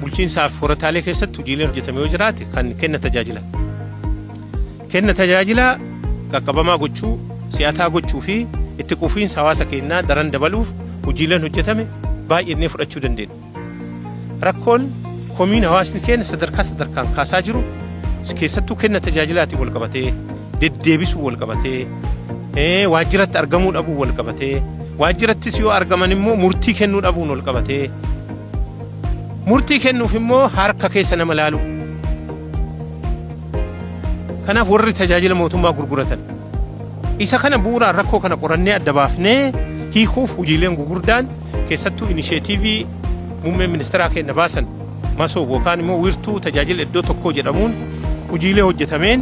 Bulchiinsaaf horataalee keessatti hojiileen hojjetame yoo jiraate kan kenna tajaajila. Kenna tajaajilaa qaqqabamaa gochuu, si'ataa gochuu fi itti quufiinsa hawaasa keenyaa daran dabaluuf hojiileen hojjetame baay'inee fudhachuu dandeenya. Rakkoon komiin hawaasni keenya sadarkaa sadarkaan kaasaa jiru keessattuu kenna tajaajilaatiin wal qabatee, deddeebisuu wal qabatee, waajjiratti argamuu dhabuu wal qabatee, waajjirattis yoo argaman immoo murtii kennuu dhabuun wal qabatee, murtii kennuuf immoo harka keessa nama laalu. Kanaaf warri tajaajila mootummaa gurguratan isa kana bu'uuraan rakkoo kana qorannee adda baafnee hiikuuf hojiileen gurguddaan, keessattuu inisheetiivii muummeen ministeeraa keenya baasan, Masoob yookaan immoo wiirtuu tajaajila iddoo tokkoo jedhamuun hojiilee hojjetameen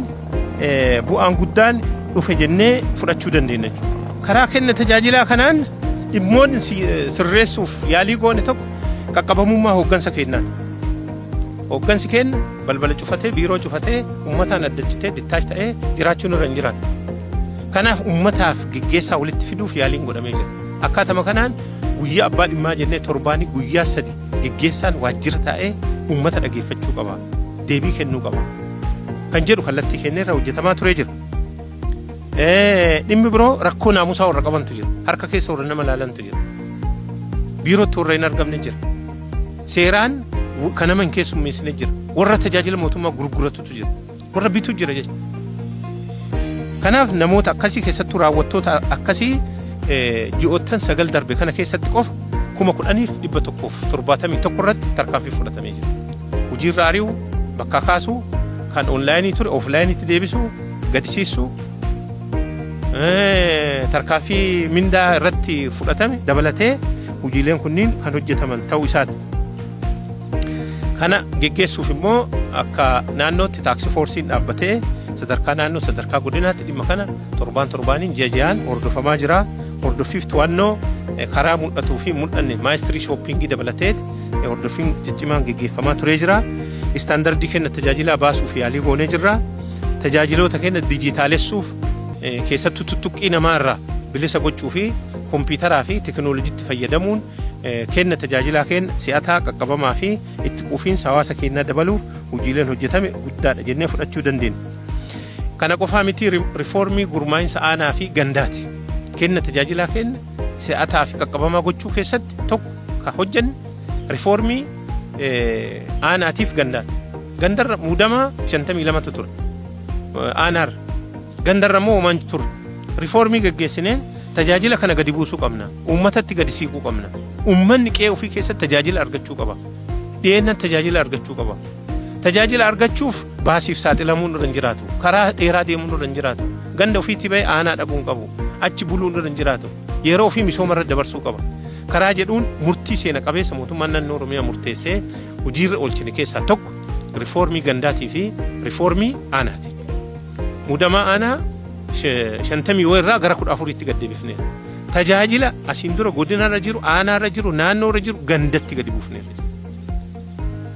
bu'aan guddaan dhufe jennee fudhachuu dandeenya jechuudha. Karaa kenna tajaajilaa kanaan dhimmoonni sirreessuuf yaalii goone tokko qaqqabamummaa hooggansa keenyaati. Hooggansi keenya balbala cufatee, biiroo cufatee, uummataan adda citee, detach ta'ee jiraachuun irra hin jiraatu. Kanaaf uummataaf geggeessaa walitti fiduuf yaaliin godhamee jira. Akkaatama kanaan guyyaa abbaa dhimmaa jennee torbaanii guyyaa 3 geggeessaan waajjira taa'ee uummata dhageeffachuu qaba. Deebii kennuu qaba. Kan jedhu kallattii kenneerra hojjetamaa turee jira. Dhimmi biroo rakkoo naamusaa warra qabantu jira. Harka keessa warra nama laalantu jira. Biirootti warra hin argamne jira. Seeraan kan nama hin keessummeessine jira. Warra tajaajila mootummaa gurguratutu jira. Warra bitu jira jechuudha. Kanaaf namoota akkasii, keessattuu raawwattoota akkasii, ji'oottan 9 darbe kana keessatti qofa 10,171 irratti tarkaanfii fudhatamee jira. Hojiirra ari'uu, bakka kaasuu, kan onlaayinii ture ooflaayiniitti deebisuu, gadisiisuu, tarkaanfii mindaa irratti fudhatame dabalatee hojiileen kunniin kan hojjetaman ta'uu isaati. Kana geggeessuuf immoo akka naannootti task forceiin dhaabbatee sadarkaa naannoo, sadarkaa godinaatti dhimma kana torbaan torbaaniin, ji'a ji'aan hordofamaa jira. Hordoffiif to'annoo karaa mul'atuu fi mul'anne mystery shoppingii dabalatee hordoffiin ciccimaan geggeeffamaa turee jira. Istaandardii kenna tajaajilaa baasuuf yaalii goonee jirra. Tajaajiloota kenna dijitaalessuuf, keessattuu tuttuqqii namaa irraa bilisa gochuu fi kompiitaraa fi teekinooloojiitti fayyadamuun kenna tajaajilaa kenna si'ataa, qaqqabamaa fi itti quufiinsa hawaasa keenyaa dabaluuf hojiileen hojjetame guddaadha jennee fudhachuu dandeenya. Kana qofaa miti, rifoormii gurmaa'insa aanaa fi gandaati. Kenna tajaajilaa kenna si'ataa fi qaqqabamaa gochuu keessatti tokko kan hojjenne rifoormii aanaatiif gandaati. Gandarra muudamaa 52tu ture. Aanaarra. Gandarra immoo homaan ture. Rifoormii geggeessineen tajaajila kana gadi buusuu qabna. Uummatatti gadi siiquu qabna. Uummanni qe'ee ofii keessatti tajaajila argachuu qaba. Dhiyeennan tajaajila argachuu qaba. Tajaajila argachuuf baasiif saaxilamuun irra hin jiraatu. Karaa dheeraa deemuun irra hin jiraatu. Ganda ofiitti bahee aanaa dhaquu hin qabu. Achi buluun irra hin jiraatu. Yeroo ofii misooma irra dabarsuu qaba. Karaa jedhuun murtii seena qabeessa mootummaan naannoo Oromiyaa murteessee hojiirra oolchine keessaa tokko rifoormii gandaatii fi rifoormii aanaati. Muudamaa aanaa 50 irraa gara 14tti gad deebifneera. Tajaajila asiin dura godinarra jiru, aanaarra jiru, naannoorra jiru gandatti gadi buufneerra.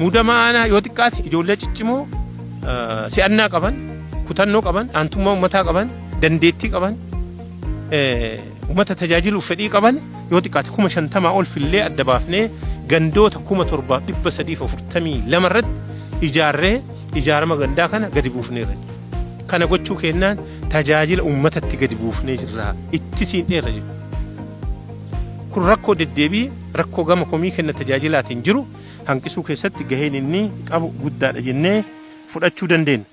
Muudamaa aanaa yoo xiqqaate ijoollee ciccimoo si'annaa qaban, kutannoo qaban, aantummaa uummataa qaban, dandeettii qaban, uummata tajaajiluuf fedhii qaban yoo xiqqaate 50,000 ol fillee adda baafnee gandoota 7342 irratti ijaarree ijaarama gandaa kana gadi buufneerra. Kana gochuu kennaan tajaajila uummatatti gadi buufnee jirra. Itti siinxeerra jiru. Kun rakkoo deddeebii, rakkoo gama komii kenna tajaajilaatiin jiru hanqisuu keessatti gaheen inni qabu guddaadha jennee fudhachuu dandeenya.